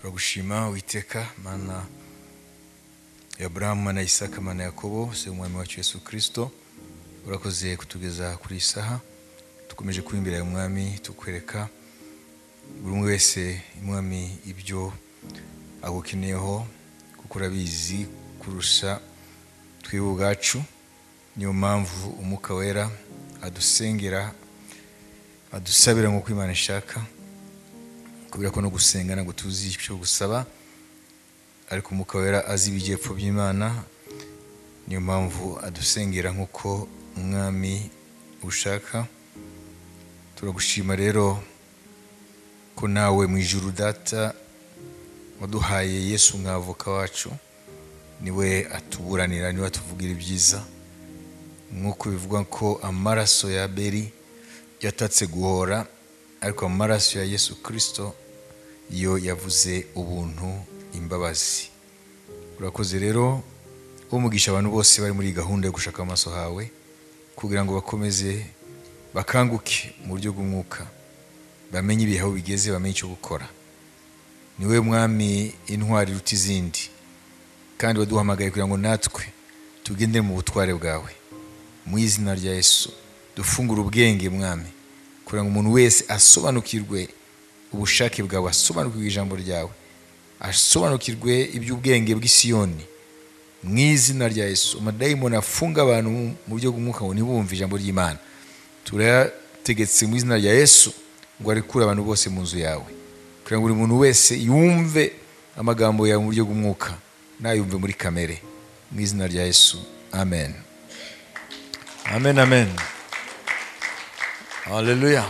Turagushima Uwiteka, Mana ya Aburahamu, Mana ya Isaka, Mana ya Yakobo, se umwami wacu Yesu Kristo. Urakoze kutugeza kuri iyi saha. Dukomeje kuba imbere yawe Mwami, tukwereka buri umwe wese Mwami ibyo agukeneyeho, kuko urabizi kurusha twebwe ubwacu. Niyo mpamvu Umwuka Wera adusengera, adusabira nk'uko Imana ishaka, kubera ko no gusenga ntabwo tuzi icyo gusaba, ariko Umwuka Wera azi ibijyepfo by'Imana. Niyo mpamvu adusengera nk'uko Umwami ushaka. Turagushima rero ko nawe mu ijuru Data waduhaye Yesu nk'avoka wacu, niwe atuburanira, niwe atuvugira ibyiza, nk'uko bivugwa ko amaraso ya Abeli yatatse guhora, ariko amaraso ya Yesu Kristo yo yavuze ubuntu, imbabazi. Urakoze rero umugisha abantu bose bari muri gahunda yo gushaka amaso hawe, kugira ngo bakomeze bakanguke mu buryo bw'umwuka, bamenye ibihe aho bigeze, bamenye icyo gukora. Niwe Mwami intwari iruta izindi, kandi waduhamagaye kugira ngo natwe tugendere mu butware bwawe. Mu izina rya Yesu dufungure ubwenge Mwami, kugira ngo umuntu wese asobanukirwe ubushake bwawe, asobanukirwe ijambo ryawe, asobanukirwe iby'ubwenge bw'Isiyoni. Mu izina rya Yesu amadayimoni afunga abantu mu buryo bw'umwuka ngo ntibumve ijambo ry'Imana, turayategetse mu izina rya Yesu ngo arekure abantu bose mu nzu yawe, kugira ngo buri muntu wese yumve amagambo yawe mu buryo bw'umwuka, nayumve muri kamere. Mu izina rya Yesu, amen. Amen, amen. Haleluya.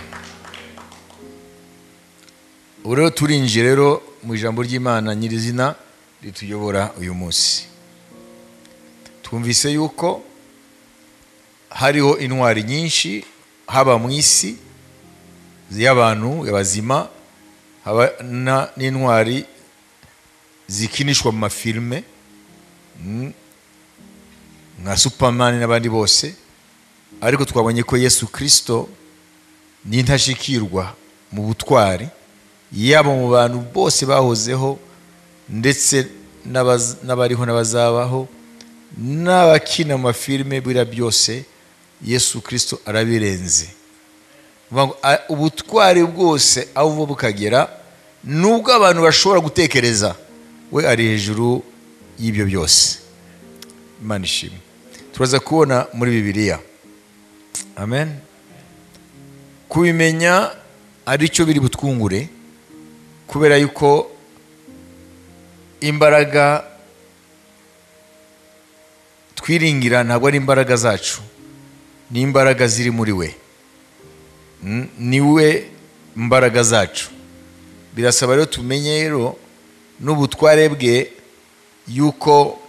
Ubu rero turinjiye rero mu ijambo ry'Imana nyirizina rituyobora uyu munsi. Twumvise yuko hariho intwari nyinshi, haba mu isi y'abantu y'abazima, haba n'intwari zikinishwa mu mafilme nka Superman n'abandi bose, ariko twabonye ko Yesu Kristo ni intashikirwa mu butwari, yaba mu bantu bose bahozeho, ndetse n'abariho n'abazabaho, n'abakina mu mafilme, biriya byose Yesu Kristo arabirenze. Ubutwari bwose aho buva bukagera, nubwo abantu bashobora gutekereza, we ari hejuru y'ibyo byose. Imana ishimwe. Turaza kubona muri Bibiliya. Amen. Kubimenya aricyo biri butwungure, kubera yuko imbaraga twiringira ntabwo ari imbaraga zacu, ni imbaraga ziri muri we. Niwe imbaraga zacu. Birasaba rero tumenye rero n'ubutware bwe, yuko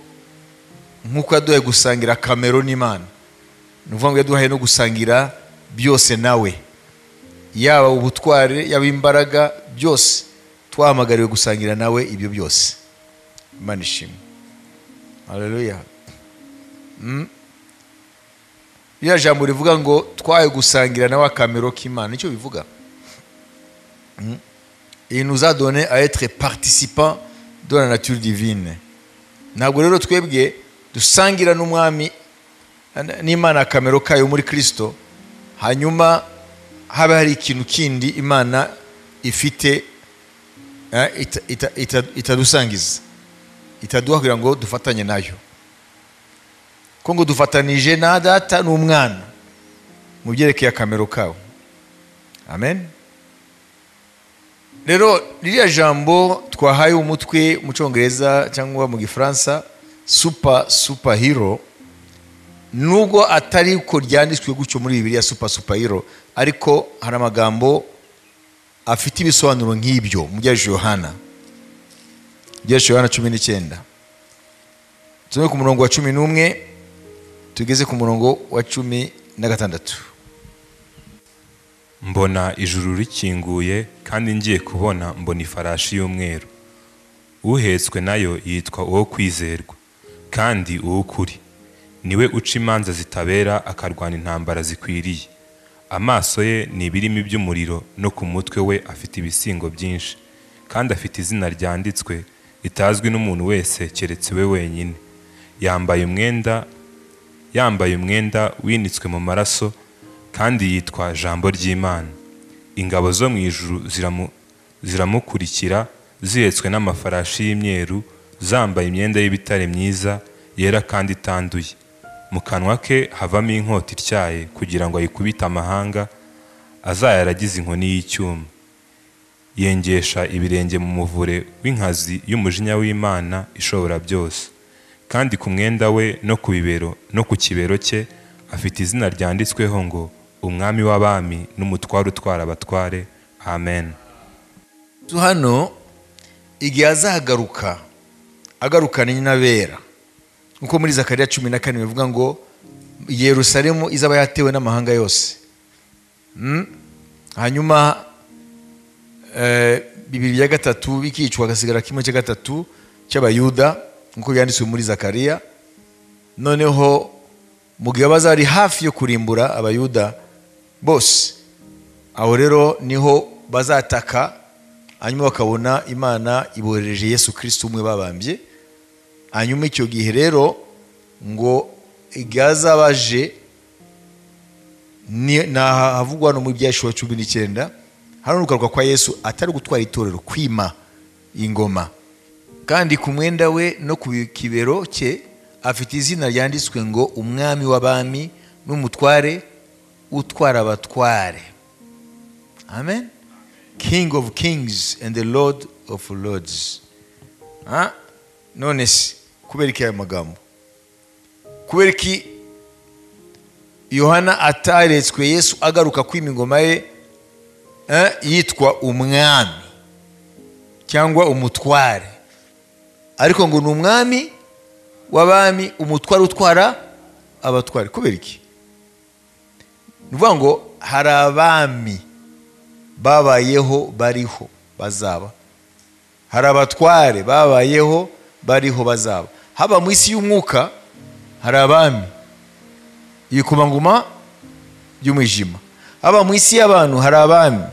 nk'uko yaduhaye gusangira kamero n'Imana, ni ukuvuga ngo yaduhaye no gusangira byose nawe, yaba ubutware, yaba imbaraga, byose twahamagariwe gusangira nawe ibyo byose. Imana ishimwe. Haleluya. Ririya jambo rivuga ngo twahawe gusangira nawe akamero k'Imana, nicyo bivuga. Il nous a donné à être participants de la nature divine. Ntabwo rero twebwe dusangira n'Umwami n'Imana akamero kayo muri Kristo, hanyuma haba hari ikintu kindi Imana ifite itadusangiza, itaduha kugira ngo dufatanye nayo. Ko ngo dufatanije na Data n'Umwana mu byerekeye akamero kawo. Amen. Rero ririya jambo twahaye umutwe mu Cyongereza cyangwa mu Gifaransa super hero, nubwo atari ko ryanditswe gutyo muri Bibiliya super hero, ariko hari amagambo afite ibisobanuro nk'ibyo mu bya Yohana. Bya Yohana 19. Tuve ku murongo wa 11 tugeze ku murongo wa 16. Mbona ijuru rikinguye, kandi ngiye kubona mbona ifarashi y'umweru. Uhetswe nayo yitwa uwo kwizerwa, kandi uw'ukuri. Niwe uca imanza zitabera, akarwana intambara zikwiriye. Amaso ye ni ibirimi by'umuriro, no ku mutwe we afite ibisingo byinshi, kandi afite izina ryanditswe ritazwi n'umuntu wese keretse we wenyine. Yambaye umwenda winitswe mu maraso, kandi yitwa Jambo ry'Imana. Ingabo zo mu ijuru ziramukurikira zihetswe n'amafarashi y'imyeru, zambaye imyenda y'ibitare myiza yera kandi itanduye. Mu kanwa ke havamo inkota ityaye kugira ngo ayikubite amahanga, azayaragize inkoni y'icyuma. Yengesha ibirenge mu muvure w'inkazi y'umujinya w'Imana ishobora byose. Kandi ku mwenda we no ku bibero no ku kibero cye afite izina ryanditsweho ngo Umwami w'abami n'umutware utwara abatware. Amen. Hano igihe azagaruka agarukana n'abera, nkuko muri Zakariya 14 bivuga ngo Yerusalemu izaba yatewe n'amahanga yose. Hanyuma 2/3 bikicwa hagasigara 1/3 cy'Abayuda, nkuko byanditswe muri Zakariya. Noneho mu gihe bazari hafi yo kurimbura Abayuda bose, aho rero niho bazataka, hanyuma bakabona Imana ibohereje Yesu Kristo umwe babambye. Hanyuma icyo gihe rero ngo igazabaje na havugwa no mu Byashuwa 19, hano nukaruka kwa Yesu atari gutwara itorero, kwima ingoma. Kandi ku mwenda we no ku kibero cye afite izina ryanditswe ngo Umwami w'abami n'umutware utwara abatware. Amen. King of kings and the Lord of lords. None se kubera iki ayo magambo? Kubera iki Yohana ataretswe Yesu agaruka kwima ingoma ye yitwa umwami cyangwa umutware, ariko ngo ni umwami w'abami, umutware utwara abatware? Kubera iki? Ni ukuvuga ngo hari abami babayeho, bariho, bazaba. Hari abatware babayeho, bariho, bazaba. Haba mu isi y'umwuka hari abami, ibikomangoma by'umwijima. Haba mu isi y'abantu hari abami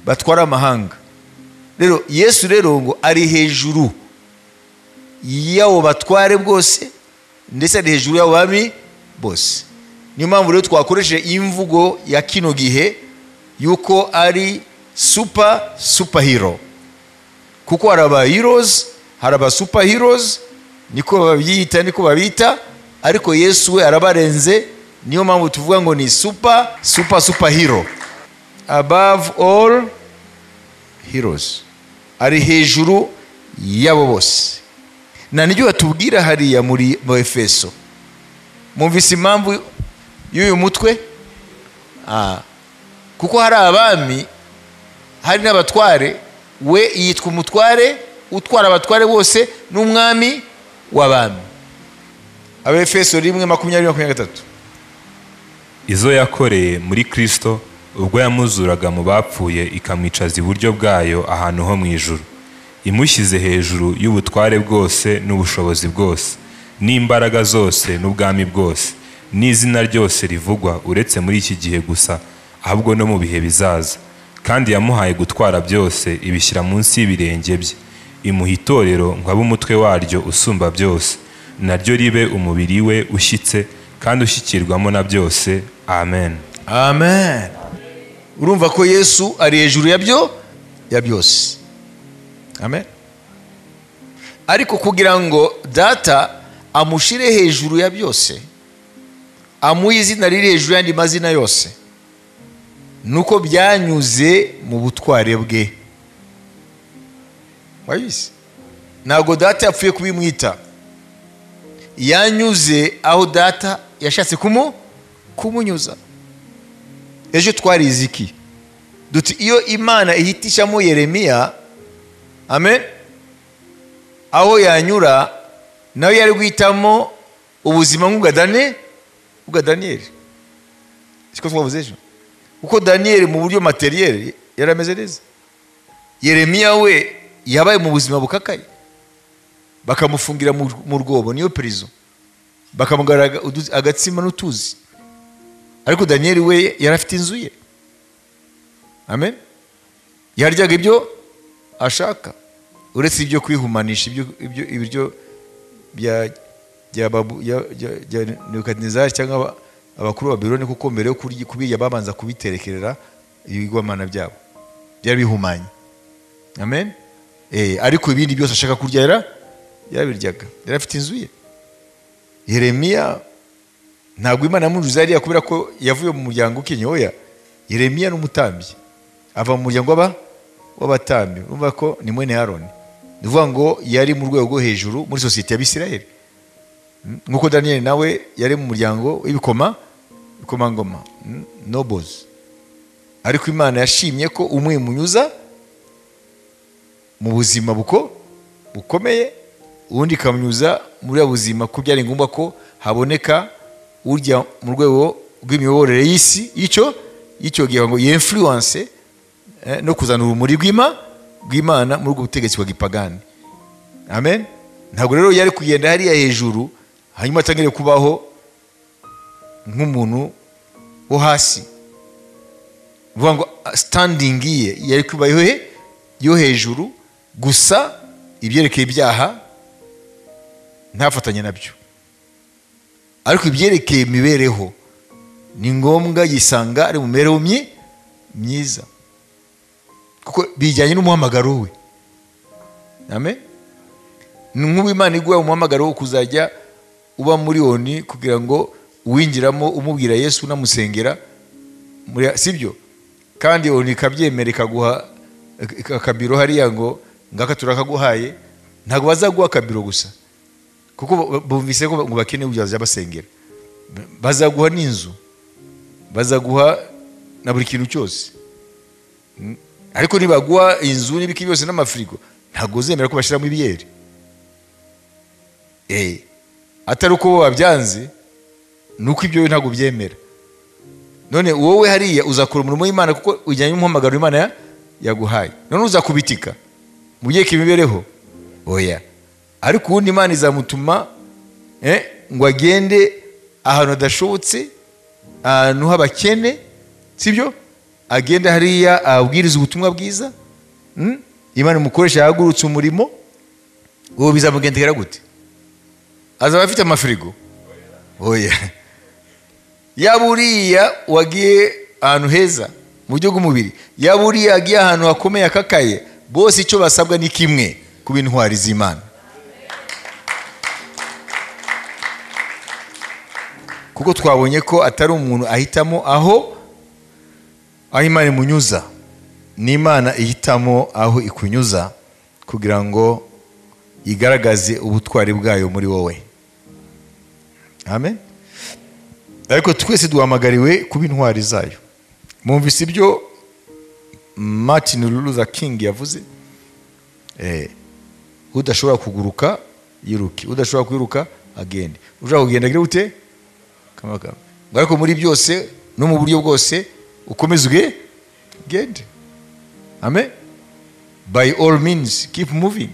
batwara amahanga. Rero Yesu rero ngo ari hejuru y'abo batware bwose, ndetse ari hejuru y'abo bami bose. Niyo mpamvu rero twakoresheje imvugo ya kino gihe yuko ari super superhero, kuko hari aba heroes, hari aba super heroes, niko babyita, niko babita, ariko Yesu we arabarenze. Niyo mpamvu tuvuga ngo ni super super superhero, above all heroes, ari hejuru y'abo bose. Na nibyo batubwira hariya muri mu Efeso. Mumvise impamvu y'uyu mutwe? Kuko hari abami, hari n'abatware. We yitwa umutware utwara abatware bose n'umwami w'abami. Abefeso 1:20-23. Izo yakoreye muri Kristo ubwo yamuzuraga mu bapfuye, ikamwicaza iburyo bwayo ahantu ho mu ijuru, imushyize hejuru y'ubutware bwose n'ubushobozi bwose n'imbaraga zose n'ubwami bwose n'izina ryose rivugwa, uretse muri iki gihe gusa, ahubwo no mu bihe bizaza. Kandi yamuhaye gutwara byose, ibishyira munsi y'ibirenge bye, imuha itorero ngo abe umutwe waryo usumba byose, naryo ribe umubiri we ushyitse kandi ushyikirwamo na byose. Amen. Amen. Urumva ko Yesu ari hejuru yabyo, ya byose. Amen. Ariko kugira ngo Data amushire hejuru ya byose, amuhe izina riri hejuru y'andi mazina yose, nuko byanyuze mu butware bwe. Wabizi? Ntabwo Data yapfuye kubimwita, yanyuze aho Data yashatse kumunyuza. Ejo twarize iki? Duti iyo Imana ihitishamo Yeremiya, amen, aho yanyura nawe yari guhitamo ubuzima nk'ubwa Daniyeli. Siko twavuze ejo? Kuko Daniyeli mu buryo materiel yari ameze neza. Yeremiya we yabaye mu buzima bukakaye, bakamufungira mu rwobo, niyo prison, bakamugaraga agatsima n'utuzi. Ariko Daniyeli we yari afite inzu ye, amen, yaryaga ibyo ashaka. Uretse ibyo kwihumanisha ibyo ibiryo bya Nebukadinezari cyangwa abakuru ba Babiloni, kuko mbere yo kubirya babanza kubiterekerera ibigwamana byabo byari bihumanye. Amen. Ariko ibindi byose ashaka kurya yarabiryaga, yari afite inzu ye. Yeremiya ntabwo Imana yamunyuze hariya kubera ko yavuye mu muryango ukennye, oya. Yeremiya ni umutambyi, ava mu muryango w'abatambyi, urumva ko ni mwene Aroni. Ni ukuvuga ngo yari mu rwego rwo hejuru muri sosiyete y'Abisirayeli, nk'uko Daniel nawe yari mu muryango w'ibikomangoma, nobles. Ariko Imana yashimye ko umwe munyuza mu buzima bukomeye, ubundi ikamunyuza muri ya buzima, ko byari ngombwa ko haboneka urya mu rwego rw'imiyoborere y'isi y'icyo gihe ngo influence no kuzana urumuri rw'Imana muri ubwo butegetsi bwa gipagani. Amen. Ntabwo rero yari kugenda hariya hejuru hanyuma atangire kubaho nk'umuntu wo hasi, uvuga ngo standing ye yari kuba yo hejuru gusa, ibyerekeye ibyaha ntafatanye nabyo, ariko ibyerekeye imibereho ni ngombwa yisanga ari mu mibereho myiza, kuko bijyanye n'umuhamagaro we. Amen. Nk'ubu Imana iguha umuhamagaro wo kuzajya uba muri oni kugira ngo uwinjiramo umubwira Yesu unamusengera, sibyo? Kandi oni ikabyemera ikaguha akabiro hariya ngo ngaka turakaguhaye. Ntabwo bazaguha akabiro gusa, kuko bumvise ko ngo bakeneye ujya basengera, bazaguha n'inzu, bazaguha na buri kintu cyose. Ariko nibaguha inzu n'ibiki byose n'amafirigo, ntabwo uzemera ko bashyiramo ibiyeri. Atari uko babyanze, nuko ibyo ntabwo byemera. None wowe hariya uzakora umurimo w'Imana kuko ujyanye n'umuhamagaro Imana yaguhaye. None uzakubitika mu gihe kimibereho? Oya. Ariko ubundi Imana izamutuma ngo agende ahantu hadashobotse, ahantu h'abakene, sibyo? Agende hariya abwiriza ubutumwa bwiza. Imana imukoresha yahagurutse umurimo, uwo bizamugendekera gute? Azaba afite amafirigo? Oya. Yaba uriya wagiye ahantu heza mu buryo bw'umubiri, yaba uriya agiye ahantu hakomeye akakaye, bose icyo basabwa ni kimwe, kuba intwari z'Imana. Kuko twabonye ko atari umuntu ahitamo aho Imana imunyuza, ni Imana ihitamo aho ikunyuza kugira ngo igaragaze ubutwari bwayo muri wowe. Amen. Ariko twese duhamagariwe kuba intwari zayo. Mwumvise ibyo Martin Luther King yavuze? Udashobora kuguruka yiruke, udashobora kwiruka agende, ushaka kugenda agire ute? Kama. Ariko muri byose no mu buryo bwose ukomezwe gende. Amen. By all means keep moving.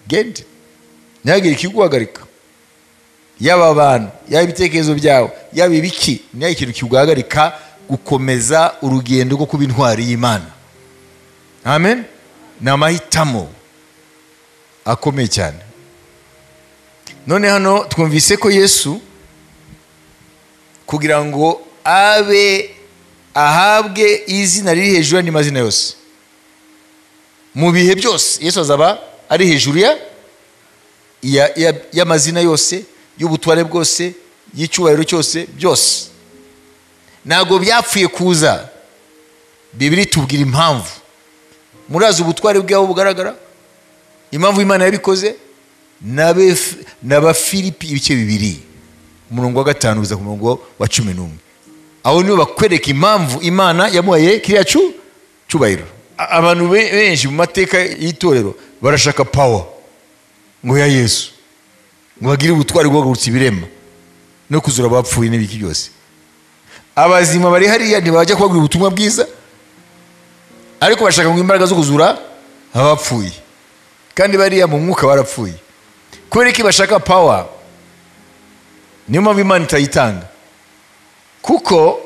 Gende. Ntihagire ikiguhagarika. Yaba abantu, yaba ibitekerezo byawe, yaba ibiki, ntihagire ikintu kiguhagarika gukomeza urugendo rwo kuba intwari y'Imana. Amen. Ni amahitamo akomeye cyane. None hano twumvise ko Yesu kugira ngo abe ahabwe izina riri hejuru y'andi mazina yose, mu bihe byose Yesu azaba ari hejuru y'amazina yose, y'ubutware bwose, y'icyubahiro cyose, byose. Ntabwo byapfuye kuza. Bibiliya itubwira impamvu. Murazi ubutware bwabo bugaragara, impamvu Imana yabikoze. N'Abafilipi ibice 2 umurongo wa 5 uza ku murongo wa 11, aho niho bakwereka impamvu Imana yamuhaye kiriya cyubahiro. Abantu benshi mu mateka y'itorero barashaka power ngo ya Yesu, ngo bagire ubutwari bwo guhagurutsa ibirema no kuzura abapfuye n'ibiki byose. Abazima bari hariya ntibajya kubabwira ubutumwa bwiza, ariko bashaka ngo imbaraga zo kuzura abapfuye, kandi bariya mu mwuka barapfuye. Kubera iki bashaka power? Niyo mpamvu Imana itayitanga. Kuko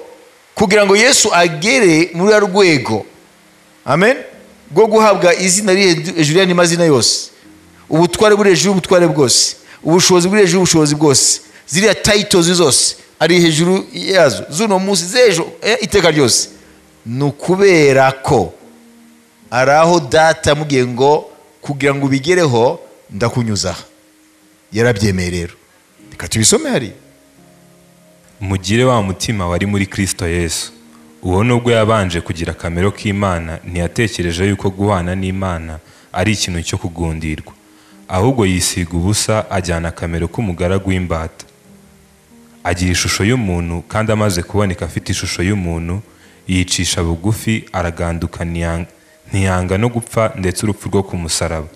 kugira ngo Yesu agere muri rwego, amen, bwo guhabwa izina riri hejuru y'andi mazina yose, ubutware buri hejuru y'ubutware bwose, ubushobozi buri hejuru y'ubushobozi bwose, ziriya titles zose ari hejuru yazo z'uno munsi z'ejo iteka ryose, ni ukubera ko ari aho data yamubwiye ngo kugira ngo ubigereho ndakunyuza. Yarabyemeye. Rero reka tubisome hariya. Mugire wa mutima wari muri Kristo Yesu. Uwo nubwo yabanje kugira akamero k'Imana, ntiyatekereje yuko guhana n'Imana ari ikintu cyo kugundirwa, ahubwo yisiga ubusa, ajyana akamero k'umugaragu w'imbata, agira ishusho y'umuntu. Kandi amaze kuboneka afite ishusho y'umuntu, yicisha bugufi, araganduka, ntiyanga no gupfa, ndetse urupfu rwo ku musaraba.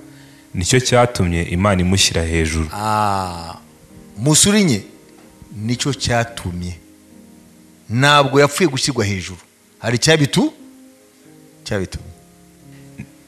Nicyo cyatumye Imana imushyira hejuru. Musurinye nicyo cyatumye. Ntabwo yapfuye gushyirwa hejuru, hari cyabitumye.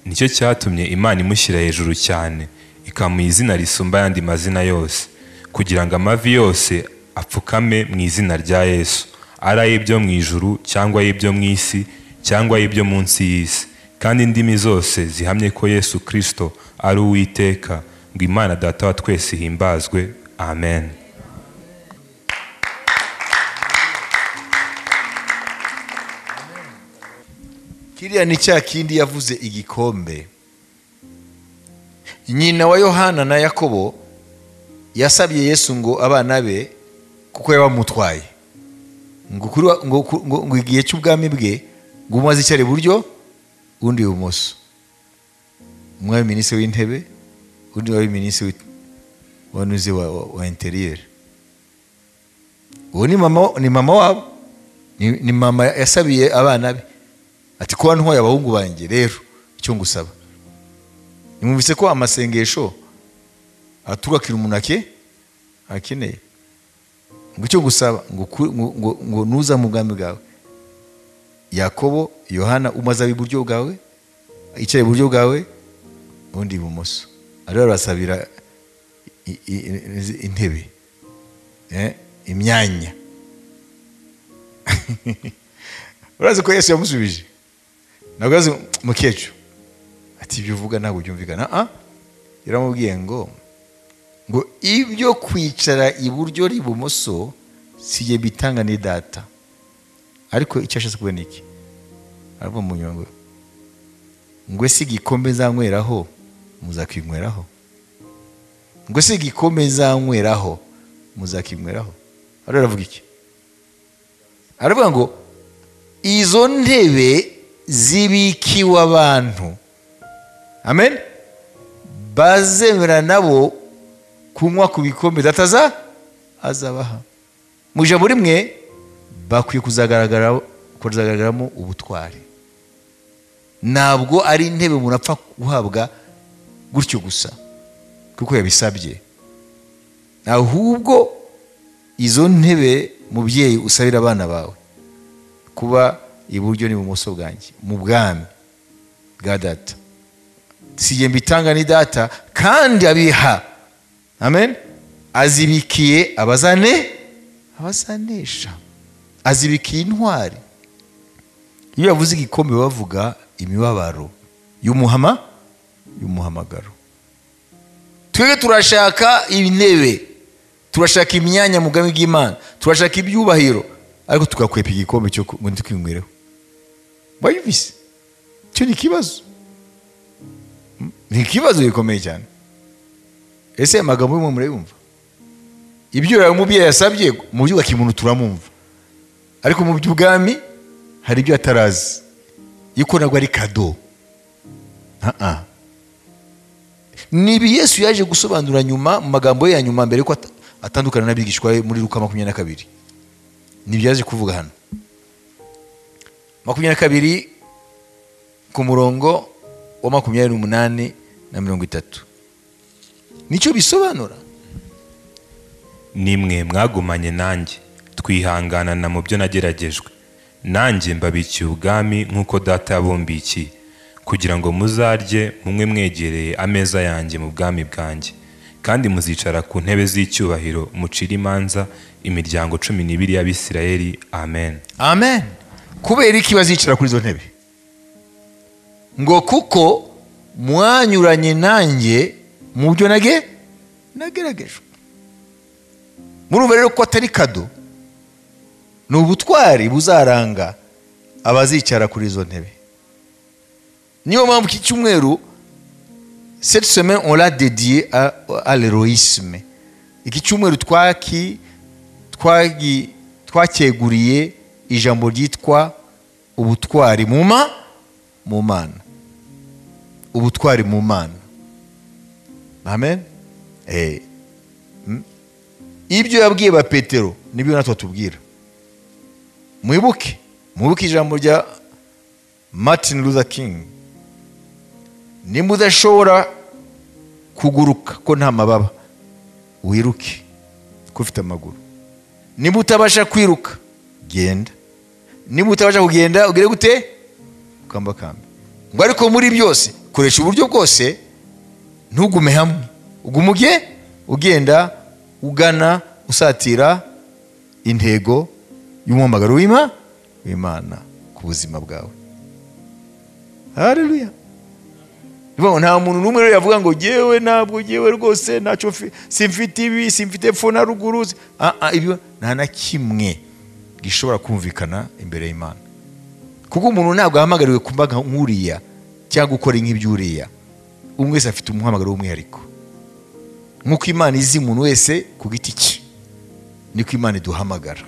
Nicyo cyatumye Imana imushyira hejuru cyane, ikamuha izina risumba ayandi mazina yose, kugira ngo amavi yose apfukame mu izina rya Yesu, ari ay'ibyo mu ijuru cyangwa ay'ibyo mu isi cyangwa ay'ibyo munsi y'isi, kandi indimi zose zihamye ko Yesu Kristo ari Uwiteka, ngo Imana Data wa twese ihimbazwe. Amen. Kiriya ni cya kindi yavuze igikombe. Nyina wa Yohana na Yakobo yasabye Yesu ngo abana be, kuko yabamutwaye, ngo igihe cy'ubwami bwe ngo umwe azicare iburyo undi ibumoso, umwe abe minisitiri w'intebe undi abe minisitiri wanuze wa interieur. Uwo ni mama wabo, ni mama yasabiye abana be ati kuba ntwaye abahungu banjye, rero icyo ngusaba. Nimwumvise ko amasengesho aturukira umuntu akeneye, ngo icyo ngusaba ngo nuza mu bwami bwawe, Yakobo, Yohana, umwe azabe iburyo bwawe, yicaye iburyo bwawe, undi ibumoso. Aribo barasabira intebe, imyanya. Urazi ko Yesu yamusubije, ntabwo azi mukecuru ati ibyo uvuga ntabwo byumvikana. Yaramubwiye ngo ibyo kwicara iburyo n'ibumoso si jye bitanga ni data. Ariko icyo ashatse kuvuga ni iki? Aravuga mu nyungu ngo ese igikombe nzanyweraho muzakinyweraho, ngo ese igikombe nzanyweraho muzakinyweraho. Aravuga iki? Aravuga ngo izo ntebe zibikiwe abantu, amen, bazemera nabo kunywa ku bikombe data azabaha. Mu ijambo rimwe bakwiye kuzagaragaramo ubutwari. Ntabwo ari intebe umuntu apfa guhabwa gutyo gusa kuko yabisabye, ahubwo izo ntebe mubyeyi usabira abana bawe kuba iburyo n'ibumoso bwanjye mu bwami bwa data, si jye mbitanga ni data, kandi abiha, amen, azibikiye abazanesha, azibikiye intwari. Iyo yavuze igikombe bavuga imibabaro y'umuhamagaro. Twebwe turashaka intebe, turashaka imyanya mu bwami bw'Imana, turashaka ibyubahiro, ariko tugakwepa igikombe cyo ngo ntitwinywereho. Bayumvise? Cyo ni ikibazo, ni ikibazo gikomeye cyane. Ese amagambo y'umwe murayumva? Ibyo umubyeyi yasabye mu byubaka umuntu turamumva, ariko mu by'ubwami hari ibyo atarazi, yuko nabwo ari kado. Nibi Yesu yaje gusobanura nyuma mu magambo ye ya nyuma mbere ko atandukana n'abigishwa be muri Luka 22. Nibyo yaje kuvuga hano 22 ku murongo wa 28 na 30. Nicyo bisobanura. Nimwe mwagumanye nanjye twihanganana mu byo nageragejwe, nanjye mbabikiye ubwami nk'uko data yabumbikiye, kugira ngo muzarye mumwe mwegereye ameza yanjye mu bwami bwanjye, kandi muzicara ku ntebe z'icyubahiro mucire imanza imiryango 12 y'Abisirayeli. Amen. Amen. Kubera iki bazicara kuri izo ntebe? Ngo kuko mwanyuranye nanjye mu byo nageragejwe. Murumva rero ko atari kado, ni ubutwari buzaranga abazicara kuri izo ntebe. Niyo mpamvu iki cyumweru, cette semaine on l'a dédié à l'héroïsme. Iki cyumweru twacyeguriye ijambo ryitwa ubutwari mu Mana. Ubutwari mu Mana. Amen. Ibyo yabwiye ba Petero nibyo natwe tubwira. Mwibuke ijambo rya Martin Luther King. Nimba udashobora kuguruka ko nta mababa, wiruke ko ufite amaguru. Nimba utabasha kwiruka, genda. Nimba utabasha kugenda, ugire gute? Ukambakamba. Ngo ariko muri byose koresha uburyo bwose, ntugume hamwe, ugumuge ugenda ugana usatira intego y'umuhamagaro w'Imana ku buzima bwawe. Haleluya. Nta muntu n'umwe rero yavuga ngo jewe ntabwo jewe rwose ntacyo simfite ibi, simfite epfo na ruguru. Ibyo nta na kimwe gishobora kumvikana imbere y'Imana. Kuko umuntu ntabwo ahamagariwe kuba nk'uriya cyangwa gukora nk'iby'uriya. Umwe wese afite umuhamagaro w'umwihariko. Nk'uko Imana izi umuntu wese ku giti cye, niko Imana iduhamagara.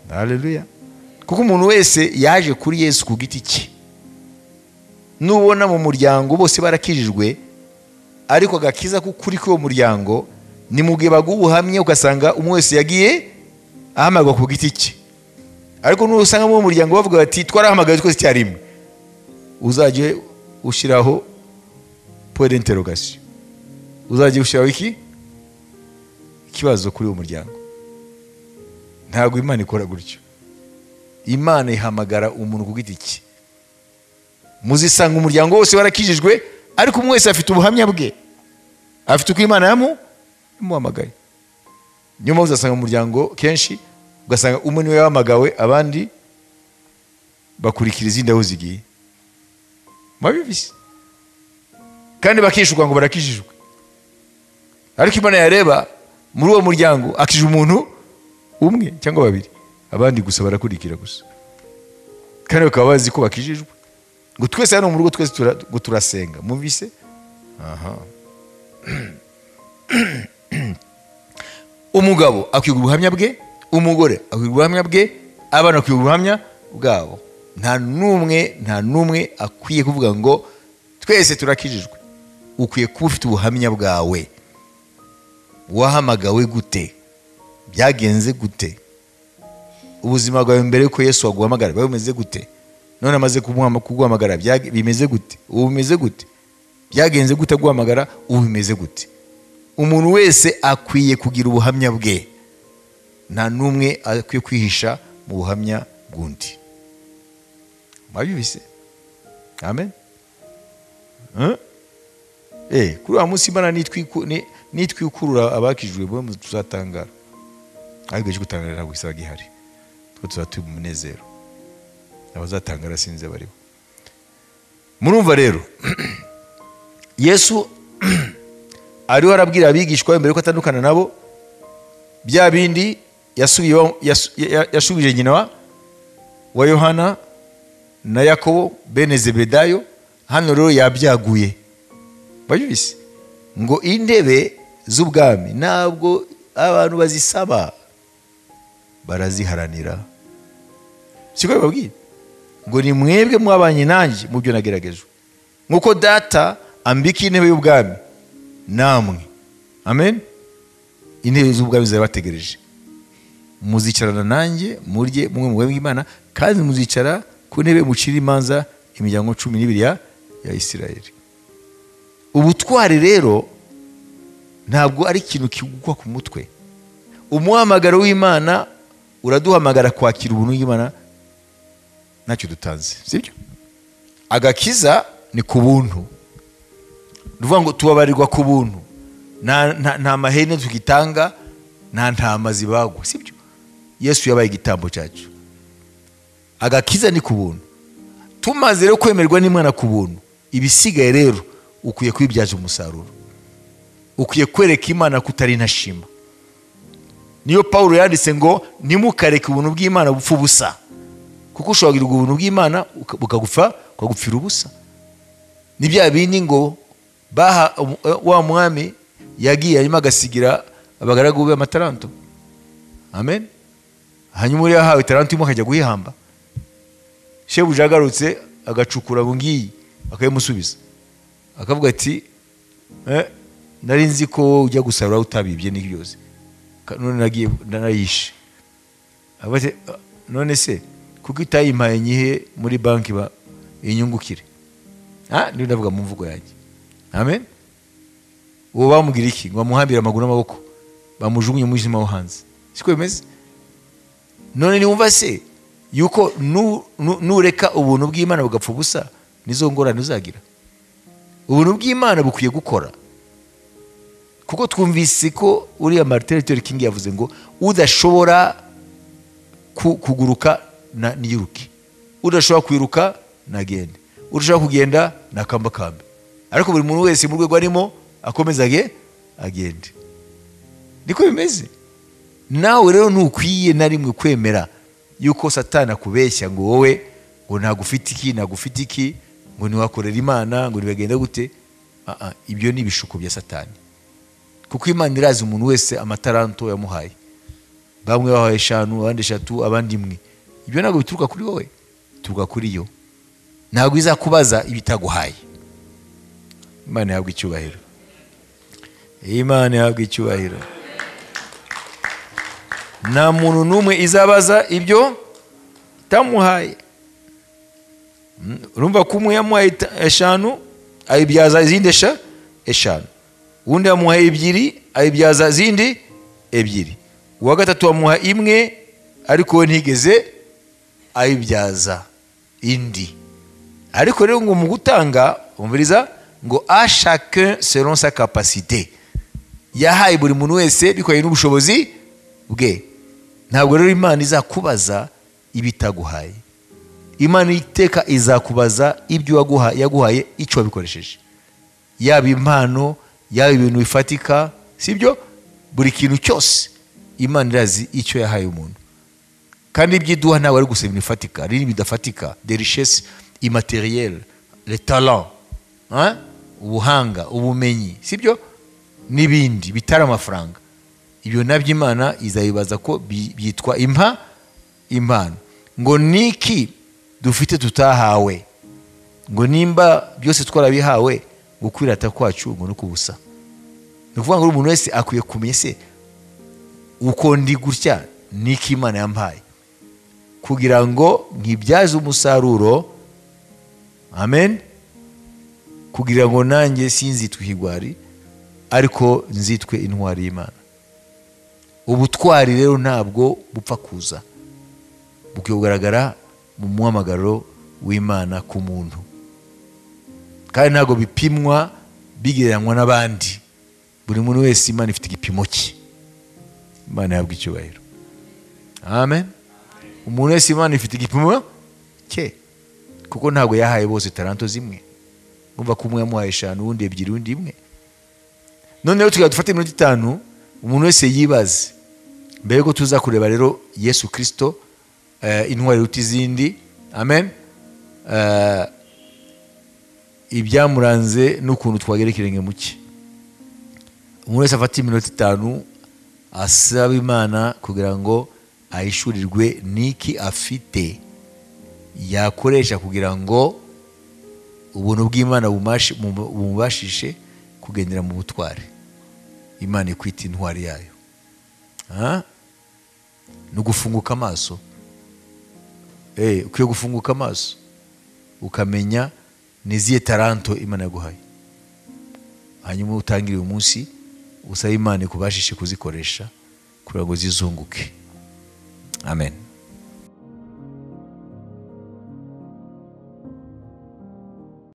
Haleluya. Kuko umuntu wese yaje kuri Yesu ku giti cye. Nubona mu muryango bose barakijijwe, ariko agakiza k'ukuri k'uwo muryango ni mugihe baguha ubuhamya ugasanga umwe wese yagiye ahamagarwa ku giti cye. Ariko nusanga mu muryango bavuga bati twarahamagawe twese icyarimwe, uzajye ushyiraho point d'interrogation, uzajye ushyiraho iki ikibazo kuri uwo muryango. Ntabwo Imana ikora gutyo. Imana ihamagara umuntu ku giti cye. Muzisanga umuryango wose warakijijwe, ariko umwe wese afite ubuhamya bwe, afite uko Imana yamuhamagaye. Niyo mpamvu uzasanga umuryango kenshi ugasanga umwe niwe yahamagawe, abandi bakurikira izindi aho zigiye. Mwabivuze kandi bakishuka ngo barakijijwe, ariko Imana yareba muri uwo muryango akije umuntu umwe cyangwa babiri, abandi gusa barakurikira gusa, kandi bakaba bazi ko bakijijwe. Ngo twese hano mu rugo twese turasenga. Mumvise? Aha. Umugabo akwiga ubuhamya bwe, umugore akwiga ubuhamya bwe, abana akwiga ubuhamya bwabo. Nta n'umwe akwiye kuvuga ngo twese turakijijwe. Ukwiye kuba ufite ubuhamya bwawe. Wahamagawe gute? Byagenze gute? Ubuzima bwawe mbere yuko Yesu aguhamagara bwari bumeze gute? None amaze kuguhamagara bimeze gute? Ubu bimeze gute? Byagenze gute guhamagara? Ubu bimeze gute? Umuntu wese akwiye kugira ubuhamya bwe. Nta n'umwe akwiye kwihisha mu buhamya bw'undi. Mwabyumvise? Amen. Kuri wa munsi Imana nitwikurura abakijwe bo tuzatangara. Ariko cyo gutangara ntabwo gisaba gihari. Twe tuzatuye mu munezero. Abazatangara sinze bariho. Murumva rero Yesu ariho arabwira abigishwa mbere ko atandukana nabo bya bindi yasubije nyina wa Yohana na Yakobo bene Zebedayo. Hano rero yabyaguye. Babyumvise? Ngo intebe z'ubwami ntabwo abantu bazisaba, baraziharanira. Siko bababwiye? Ngo ni mwebwe mwabanye nanjye mu byo nageragejwe, nkuko data ambika intebe y'ubwami namwe. Amen. Intebe z'ubwami zirabategereje. Muzicarana nanjye murye mumwe mu bwami bw'Imana, kandi muzicara ku ntebe mucira imanza imiryango 12 ya Isirayeli. Ubutwari rero ntabwo ari ikintu kigukwa ku mutwe. Umuhamagaro w'Imana uraduhamagara kwakira ubuntu bw'Imana ntacyo dutanze, sibyo? Agakiza ni ku buntu. Nuvuga ngo tubabarirwa ku buntu. Nta mahene tukitanga, nta ntama zibagwa, sibyo? Yesu yabaye igitambo cyacu. Agakiza ni ku buntu. Tumaze rero kwemerwa n'Imana ku buntu, ibisigaye rero ukwiye kwibyaza umusaruro, ukwiye kwereka Imana ko utari intashima. Niyo Pawulo yanditse ngo ntimukareke ubuntu bw'Imana bupfa ubusa, kuko ushobora kugira ubuntu bw'Imana bukagupfa ukagupfira ubusa. Ni bya bindi ngo baha wa mwami yagiye hanyuma agasigira abagaragu be amataranto. Amen. Hanyuma uriya yahawe itaranto imwe akajya guhihamba, shebuja agarutse agacukura ngo ngiyi akayimusubiza, akavuga ati nari nzi ko ujya gusarura utabibye n'ibyo byose, none nagiye narayishe. None se kuko itayimpaye nyihe muri banki ba inyungukire? Niyo ndavuga mu mvugo yanjye. Amen. Uwo bamubwira iki? Ngo bamuhambire amaguru n'amaboko, bamujugunye mu mwijima wo hanze. Siko bimeze? None niwumva se yuko nureka ubuntu bw'Imana bugapfa ubusa, nizo ngorane uzagira. Ubuntu bw'Imana bukwiye gukora, kuko twumvise ko uriya Martin Luther King yavuze ngo udashobora kuguruka niyiruke, udashobora kwiruka nagende, udashobora kugenda nakambakambe. Ariko buri muntu wese mu rwego arimo akomeza agende. Niko bimeze. Nawe rero ntukwiye na rimwe kwemera yuko Satani akubeshya ngo wowe ngo ntagufite iki, ntagufite iki, ngo ntiwakorera Imana, ngo ntibagenda gute. Ibyo ni ibishuko bya Satani, kuko Imana irazi umuntu wese amataranto yamuhaye. Bamwe bahaye 5, abandi 3, abandi 1. Ibyo ntabwo bituruka kuri wowe, bituruka kuri yo. Ntabwo izakubaza ibitaguhaye. Imana ihabwe icyubahiro. Imana ihabwe icyubahiro. Nta muntu n'umwe izabaza ibyo itamuhaye. Urumva ko umwe yamuhaye 5 ayibyaza izindi 5, undi yamuhaye 2 ayibyaza izindi 2, uwa gatatu amuha 1 ariko we ntigeze ayibyaza indi. Ariko rero ngo mu gutanga, umviriza ngo à chacun selon sa capacité, yahaye buri muntu wese bikoye n'ubushobozi bwe. Ntabwo rero Imana izakubaza ibitaguhaye. Imana iteka izakubaza ibyo yaguhaye, icyo wabikoresheje, yaba impano, yaba ibintu bifatika, sibyo? Buri kintu cyose Imana irazi icyo yahaye umuntu. Kandi ibyo iduha ntabwo ari gusa ibintu bifatika, ari ibidafatika, des richesses immatérielles, les talents, ubuhanga, ubumenyi, sibyo? N'ibindi bitari amafaranga. Ibyo nabyo Imana izabibaza ko byitwa impano. Ngo niki dufite tutahawe? Ngo nimba byose twarabihawe, ngo kwirata kwacu ngo nukubusa. Ni ukuvuga ngo umuntu wese akwiye kumenya se uko ndi gutya niki Imana yampaye, kugira ngo nkibyaze umusaruro. Amen. Kugira ngo nanjye sinzitwe ikigwari, ariko nzitwe intwari y'Imana. Ubutwari rero ntabwo bupfa kuza, bukwiye kugaragara mu muhamagaro w'Imana ku muntu, kandi ntabwo bipimwa bigereranywa n'abandi. Buri muntu wese Imana ifite igipimo cye. Imana ihabwe icyubahiro. Amen. Umuntu wese Imana ifite igipimo cye, kuko ntabwo yahaye bose taranto zimwe. Umva ko umwe yamuhaye 5, undi 2, undi 1. None rero tugira dufate iminota 5, umuntu wese yibaze mbere ko tuza kureba rero Yesu Kristo, intwari iruta izindi. Amen. Ibyamuranze n'ukuntu twagera ikirenge mu cye. Umuntu wese afata iminota 5 asaba Imana kugira ngo ahishurirwe niki afite yakoresha kugira ngo ubuntu bw'Imana bumubashishe kugendera mu butwari. Imana ikwita intwari yayo. No gufunguka amaso. Ukwiye gufunguka amaso ukamenya niziye taranto Imana yaguhaye, hanyuma utangire uyu munsi usaba Imana ikubashishe kuzikoresha kugira ngo zizunguke. Amen.